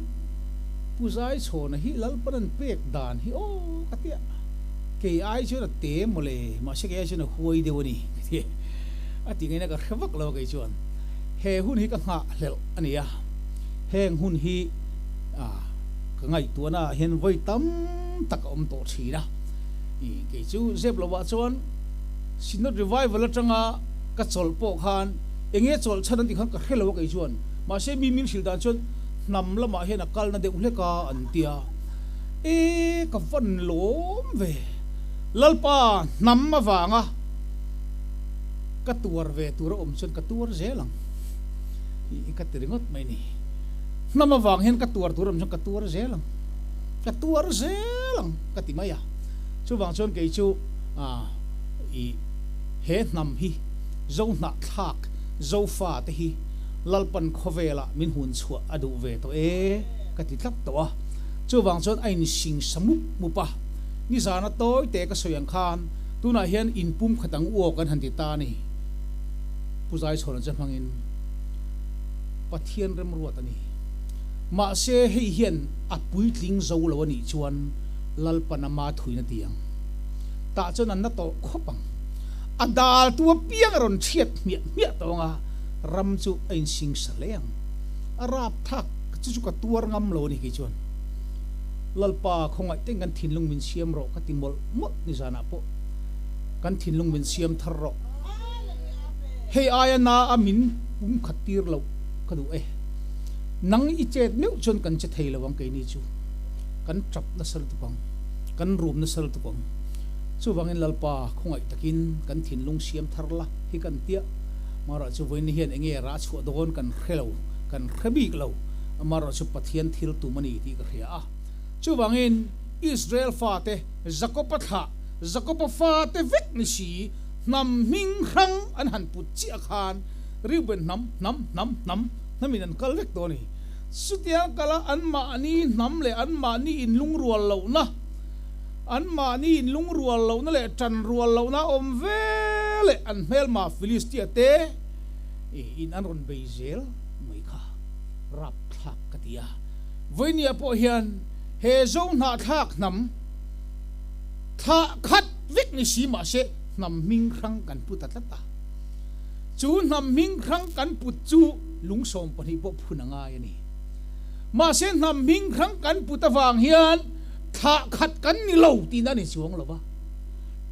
Pu Zaichhawna hi Lalpan an pek dan hi aw ka tia kei ai chuan a te mawle mahse kei ai chuan a huai deuh a ni ka ti. A ti ngaihna ka hre vak lo a kei chuan he hun hi ka nghah hlelh a ni a, heng hun hi ka ngaihtuahna ah hian vawi tam tak a awm tawh thin a, kei chu zep lo ah chuan Synod Revival atanga ka chawlh pawh khan eng nge chawlh chhan an tih khan ka hre lo a kei chuan, mahse mi min hrilh dan chuan hnam lamah hian a kalna deuh hlek a an ti a, e ka van lawm ve Lalpa hnam avanga. Ka tuar ve tur a awm chuan ka tuar zel ang tih ka ti ringawt mai ni. Hnam avang hian ka tuar tur a awm chuan ka tuar zel ang, ka tuar zel ang ka ti mai a. Chuvang chuan kei chu i he hnam hi Zohnahthlak, Zofa te hi Lalpan khawvelah min hun chhuah a duh ve tawh e ka ti tlat tawh a. Chuvang chuan a insingsa mup mup a, nizana tawi te ka sawi ang khan, Tunah hian in pum khat ang u aw kan han ti ta a ni. Pu Zaichhawna che hmangin Pathian remruat a ni. Mahse hei hian a puitling zo lo a nih chuan Lalpan ama thuin a ti ang. Tah chuan an na tawh khawp ang. A dal tu apiang a rawn chhiat hmiah hmiah tawh ang a, ram chu a insingsa hle ang. A rapthlak chu chu ka tuar ngam lo a ni kei chuan. Lalpa khawngaih teng kan thinlung min siam rawh ka ti mawlh mawlh nizanah pawh kan thinlung min siam thar rawh. Hei aia na a min pum khat tir loh ka duh e. Nang i chet meuh chuan kan che thei lo ang keini chu. Kan tap nasa lutuk ang. Kan rum nasa lutuk ang. Chuvangin Lalpa khawngaih takin kan thinlung siam thar la hi kan tia. Marawh chu vawiin hian enge rah chhuah dawn kan hre lo, kan hre bik lo. Amarawh chu Pathian thil tum a ni tih ka hria a. Chuvangin Israel fate Jakob-a thlah, Jakob-a fate vek ni si, hnam hming hrang an han put chiah khan Reuben hnam, hnam, hnam, hnam, hnamin an kal vek tawh a ni. Chutiang kala anmahni hnam leh anmahni inlungrual lohna, anmahni inlungrual lohna leh tanrual lohna awm ve leh an hmelma Filistia te in an rawn bei zel mai kha rapthlak ka ti a. Vawinia pawh hian he Zo hnahthlak hnam thlah khat vek ni si mahse hnam hming hrang kan pu ta tlat a. Chu hnam hming hrang kan put chu lung 12 pawh phun a ngai a ni. Mahse hnam hming hrang kan put avang hian thlah khat kan ni lo tihna a ni chuang lo va.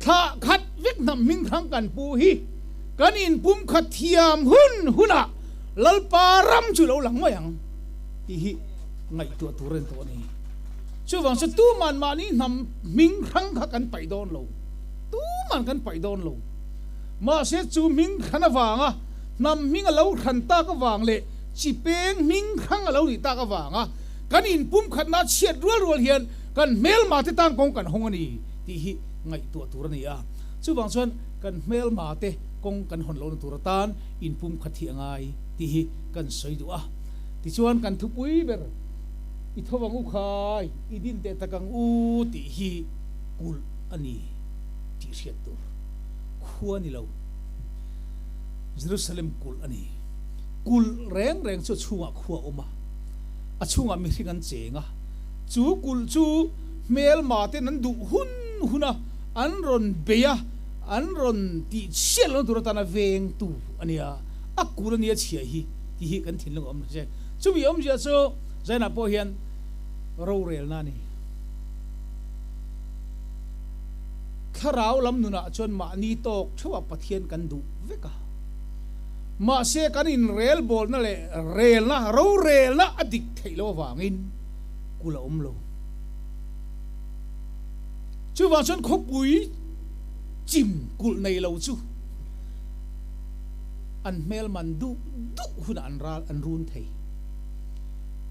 Thlah khat vek hnam hming hrang kan pu hi kan inpum khat thiam hun hunah Lalpa ram chu lo lang mai ang. Tih hi ngaihtuah tur a ni tawh a ni. Chuvang chu tuman mahni hnam hming hrang kha kan paih dawn lo. Tuman kan paih dawn lo. Mahse chu hming hran avanga hnam hming a lo hran tak avang leh chi peng hming hrang a lo nih tak avanga kan inpumkhatna chhiat rual rual hian kan hmelma te tan kawng kan hawng a ni tih hi ngaihtuah tur a ni a. Chuvang chuan kan hmelma te kawng kan hawn lohna tur atan inpumkhat hi a ngai tih hi kan sawi duh a. Tichuan kan thupui ber, I tho ang u khai, i din teh tak ang u tih hi kulh a ni tih hriat tur khua ni lo. Jerusalem kulh a ni. Kulh reng reng chu a chhungah khua a awm a. A chhungah mihring an cheng a, chu kulh chu hmelma ten an duh hun hun a, an rawn bei a, an rawn tih chhiat lohna tur atana vengtu a nia, a kulh a nia chhia hi tih hi kan thinlung a awm hle. Chumi awmzia chu Zainah pawh hian rorelna a ni. Thlarau lam nunah chuan mahni tawk theuhah Pathian kan duh vek a. Mahse kan inrelbawlna leh relna, rorelna a dik theih loh avangin kulh a awm lo. Chuvang chuan khawpui chim kulh nei lo chu an hmel man duh duh hunah an ral an run thei.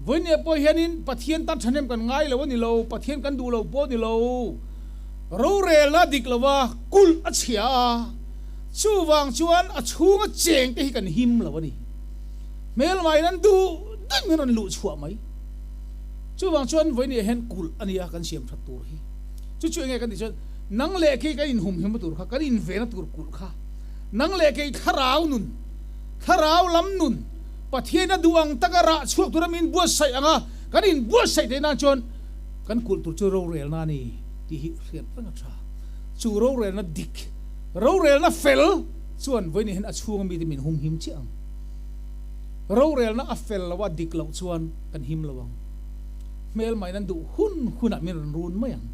Vawinia pawh hianin Pathian tan thahnem kan ngai lo a ni lo, Pathian kan duh lo pawh a ni lo. Rorelna dik lova kulh a chhia a. Chuvang chuan a chhunga cheng te hi kan him lo a ni. Hmelmaiin an duh duh min rawn luh chhuah mai. Chuvang chuan vawinia hian kulh a nia kan siam that tur hi. Chu chu enge kan tih chuan nang leh kei kan inhumhim tur kha, kan invena tur kulh kha, nang leh kei thlarau nun, thlarau lam nun, Pathian a duh ang taka rah chhuak tura min buatsaih ang a, kan inbuatsaih theih nan chuan kan kulh tur chu rorelna a ni tih hi hriat reng a tha. Chu rorelna dik. Rorelna fel chuan vawiin hian a chhunga mite min hum him chiah ang. Rorelna a fel lo a dik loh chuan kan him lo ang. Hmel maiin an duh hun hunah min rawn run mai ang.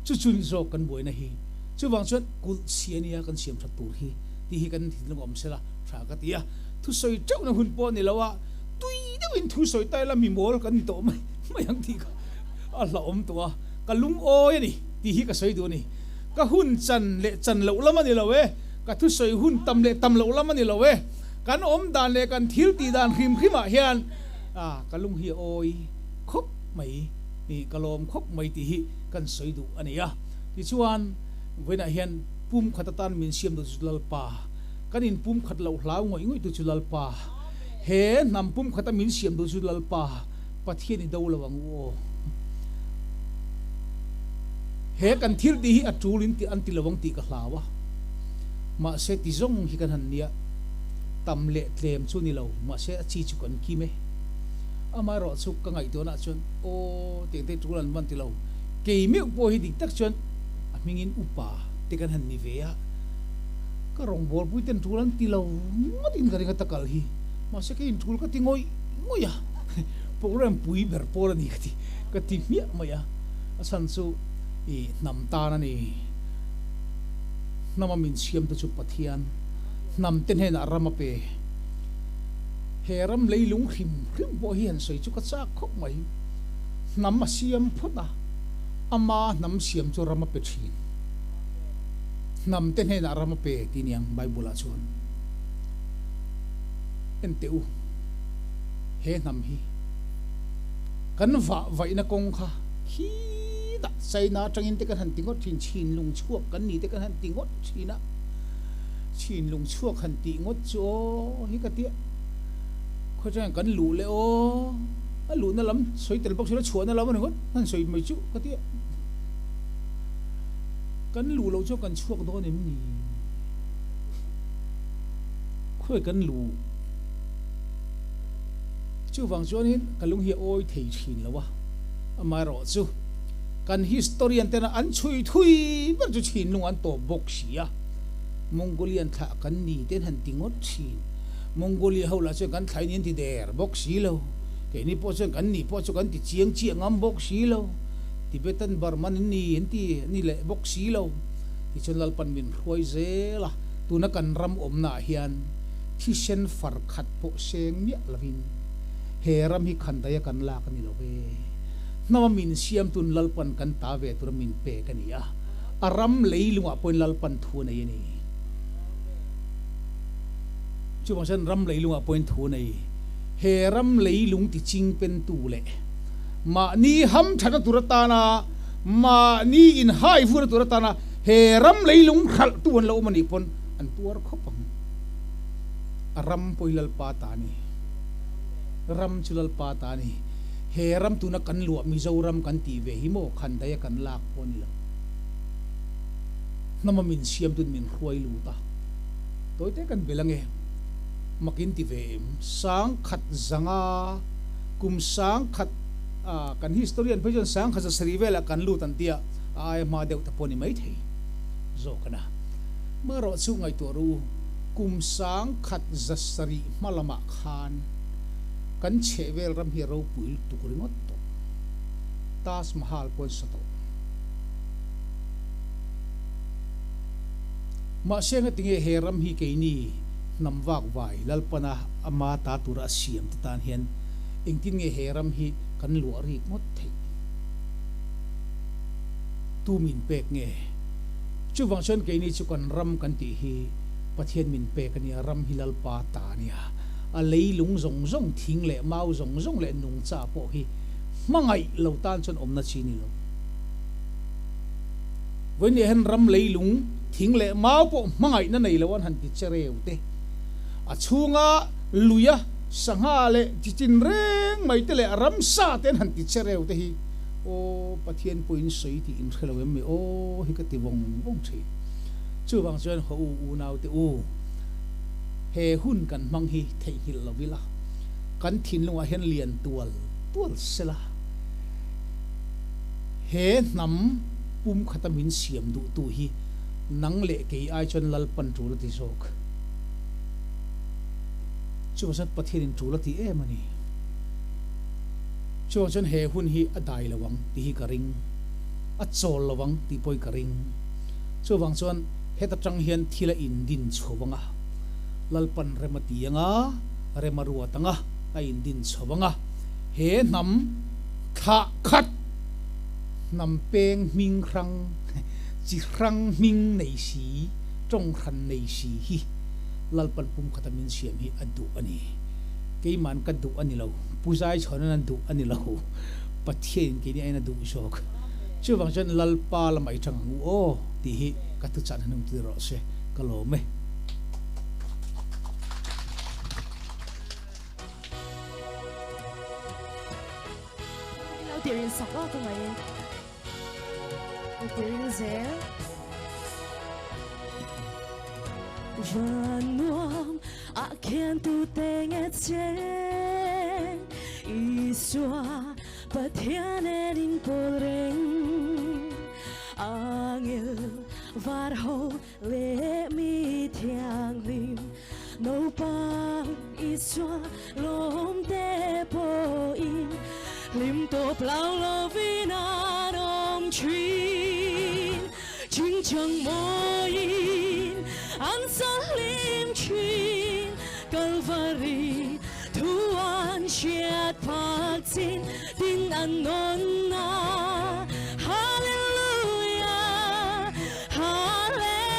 Chu chu ni zawk kan buaina hi. Chuvang chuan kulh chhia nia kan siam that tur hi tih hi kan thinlung awm sela tha ka ti a. Thusawi teuhna hun pawh ni lo a, tui deuhin thusawi ta ila mi mawl kan ni tawh mai mai ang tih kha a hlauhawm tawh a. Ka lungawi a ni tih hi ka sawi duh a ni. Ka hun chan leh chan loh lam a ni lo e, ka thusawi hun tam leh tam loh lam a ni lo e. Kan awm dan leh kan thil tih dan hrim hrimah hian ka lung hi a awi khawp mai, ka lawm khawp mai tih hi kan sawi duh a ni a. Tichuan, vawiinah hian pum khat atan min siam duh chu Lalpa, kan in pum khat loh hlau ngawih ngawih tu chu Lalpa, he hnam pum khata min siam duh chu Lalpa, Pathian i do lo ang u aw. He kan thil tih hi a tul in an ti lo ang tih ka hlau a. Mahse ti zawng hi kan han nia. Tam leh tlem chu ni lo, mahse a chi chu kan kim e. Amaherawh chu ka ngaihtuahna ah chuan aw tiang te tul an van ti lo. Kei meuh pawh hi dik tak chuan a hmingin upa te kan han ni ve a. Ka rawngbawlpui ten tul an ti lo ngawt in ka ring a takal hi. Mahse kei in tul ka ti ngawih ngawih a. Program pui ber pawl a ni ka ti ka ti hmiah mai a, a chhan chu i hnam tan a ni. Hnama min siam te chu Pathian hnam te hnenah ram a pe. He ram leilung hrim hrim pawh hi han sawi chu ka chak khawp mai. Hnam a siam phawt a, ama hnam siam chu ram a pe thin. Hnam te hnenah ram a pe tih niang Bible ah chuan. En teh u. He hnam hi kan vah vaihna kawng kha khitah China atangin te kan han ti ngawt thin, chhinlung chhuak kan ni te kan han ti ngawt thin a, chhinlung chhuak han tih ngawt chu aw hi ka tia, khawi atangin kan luh leh aw, a luhna lam sawi tel bawk silo chhuahna lam a ni ngawt han sawi mai chu ka tia, kan luh loh chuan kan chhuak dawn em ni, khawi kan luh. Chuvang chuanin ka lung hi a awi thei thin lo a, amaherawh chu kan historian tena an chhui thui ber chu chhinlung an tawp bawk si a, Mongolian thlah kan ni te an han ti ngawt thin. Mongolia ho lah chuan kan thlai ni an ti der bawk si lo, keini pawh chuan kan ni pawh chu kan ti chiang chiah ngam bawk si lo, Tibetan Burman an ni an ti a ni leh bawk si lo. Tichuan Lalpan min hruai zel a, tuna kan ram awmnaah hian Thisen far khat pawh seng miah lovin he ram hi khandaia kan lak a ni lo ve. Hnama min siamtun Lalpan kan ta ve tura min pek a ni a, a ram leilungah pawhin Lalpan thu a nei a ni. Chuvang chuan ram leilungah pawhin thu a nei. He ram leilung ti ching pentu leh mahni hamthatna tur atana mahni inhaivurna tur atana he ram leilung hralhtu an lo awm a nih pawn an tuar khawp ang. A ram pawh hi Lalpa ta a ni. Ram chu Lalpa ta a ni. He ram tuna kan luah Mizoram kan tih ve hi maw khandaia kan lak pawh a ni lo. Hnama min siam tun min hruai lut a. Tawite kan bel ange. Makin ti ve em? 10,500. Kum 10,000 kan historian phei chuan 1170 velah kan lut an tia, a aia hma deuh ta pawh a ni maithei zawk a na. Marawh chu ngaihtuah ru, kum 1170 hma lamah khan kan chhehvel ram hi a ropui lutuk ringawt tawh. Taj Mahal pawh an sa tawh. Mahse ngatinge he ram hi keini hnam vakvai Lalpana ama ta tura a siam te tan hian engtin nge he ram hi kan luah rik ngawt theih? Tu min pek nge? Chuvang chuan keini chu kan ram kan tih hi Pathian min pek a nia, ram hi Lalpa ta a nia. A leilung zawng zawng, thing leh mau zawng zawng leh nungcha pawh hi hmangaih lo tan chuan awmna chi ni lo. Vawiin hian ram leilung, thing leh mau pawh hmangaihna nei lo an han ti che reu te. A chhunga luia sangha leh chi chin reng mai te leh a ramsa te an han ti che reu te hi aw Pathian pawhin sawi tih in hre lo em mi aw hi ka ti vawng vawng thin. Chuvang chuan haw u unau te u, he hun kan hmang hi theihnghilh lo ila, kan thinlungah hian lian tual tual sela, he hnam pum khata min siam duhtu hi nang leh kei ai chuan Lalpan tul a ti zawk. Chuvang chuan Pathianin tul a ti em a ni. Chuvang chuan he hun hi a dai lo ang tih hi ka ring, a chawl lo ang tih pawhin ka ring. Chuvang chuan heta tang hian thil a indin chho ang a, Lalpan rem a ti ang a, rem a ruat ang a, a indin chho ang a. He hnam thlah khat, hnam peng hming hrang, chi hrang hming nei si, tawng hran nei si hi Lalpan pumkhata min siam hi a duh a ni. Keima'n ka duh a ni lo, Pu Zaichhawna'n a duh a ni lo, Pathianin keini aiin a duh zawk. Chuvang chuan Lalpa lamah i tang ang u aw tih hi ka thuchah hnung tir rawh se, ka lawm e. Lo ti rin sak aw ka ngai e. Lo ti ring zel. Van nuam a khian tu te nge cheng Isua Pathian en in pawl reng Angel var ho leh mi thianghlim Naupang Isua lawm te pawhin Hlim tawp lo lovin an awm thin Chingchang mawiin an sa hlim thin Kalvari thu an hriat phak chin tin an nawn a Hallelujah Hallelujah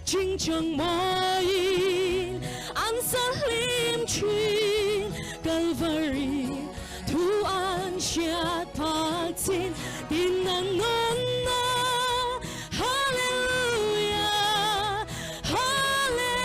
Chingchang mawiin an sa hlim thin Kalvari thu an hriat phak chin tin an nawn a Hallelujah Hallelujah.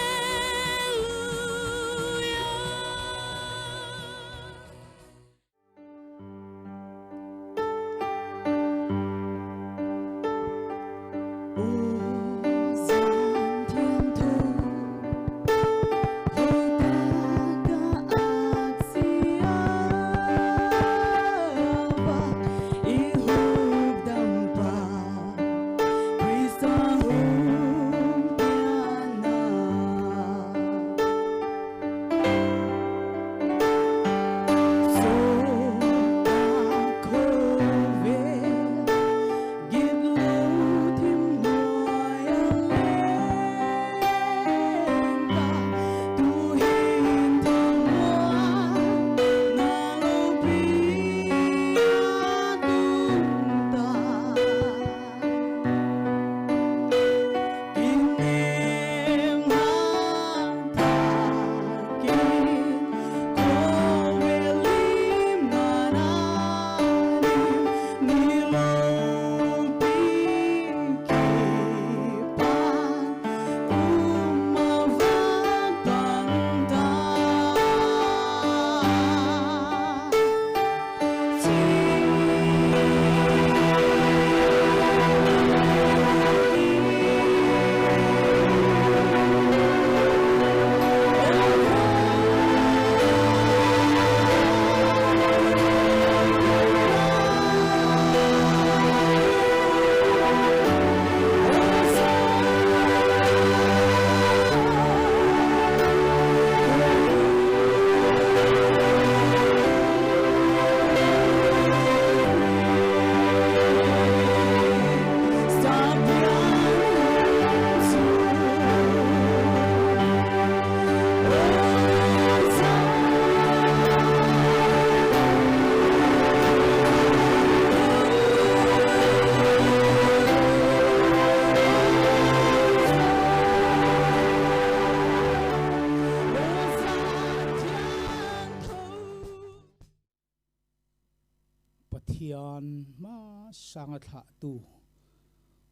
Pathian hma sanga thlahtu,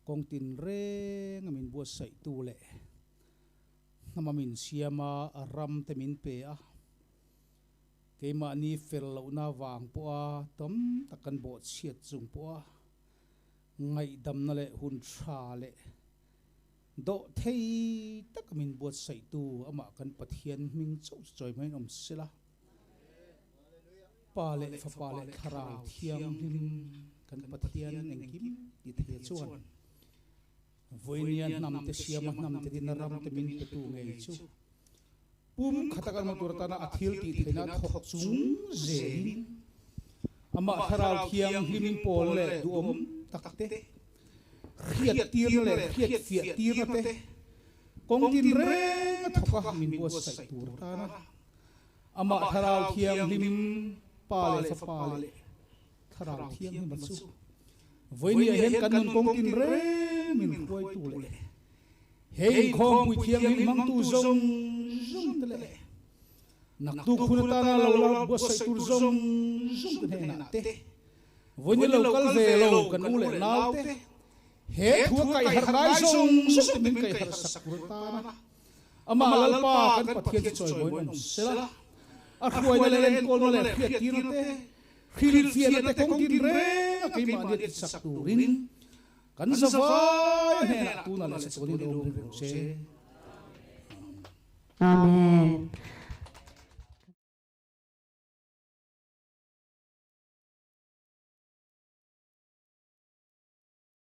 kawng tinreng a min buatsaihtu leh hnam a min siam a, ram te min pe a. Keimahni fel lohna vang pawha tam tak kan bawhchhiat chung pawha ngaihdamna leh hun tha leh dawh thei taka min buatsaihtu amah kan Pathian hming chauh chu chawi hmain awm sela. Pa leh Fapa leh Thlarau Thianghlim kan Pathian engkim ti thei chuan vawinia hnamte siama hnamte dina ramte min petu ngei chu pum khata kan hmu tur atana a thil tih theihna thawk chung zelin amah Thlarau Thianghlim pawl leh duhawm takte hriat tirna leh hriat fiah tirna te kawng tinreng a thawk a min buatsaih tur atana Amah Thlarau Thianghlim, Pa leh Fapa leh Thlarau Thianghlim a chu. Vawinia hian kan nun kawng tinreng min hruaitu leh he inkhawmpui thianghlim hmangtu zawng zawng te leh naktuk hun atana lo la buatsaih tur zawng zawng te hnenah te vawinia lo kal ve lo kan u leh nau te he thu a kaihharh ngai zawng zawng te min kaihharh sak tur atana Amah Lalpa kan Pathian chu chawimawiin awm sela, a hruaina leh enkawlna leh hriattirna te, hrilhfiahna te kawng tinreng a keimahni a tichak turin kan zavai a hnenah tunah leh chatuanin awm reng rawh se. Amen.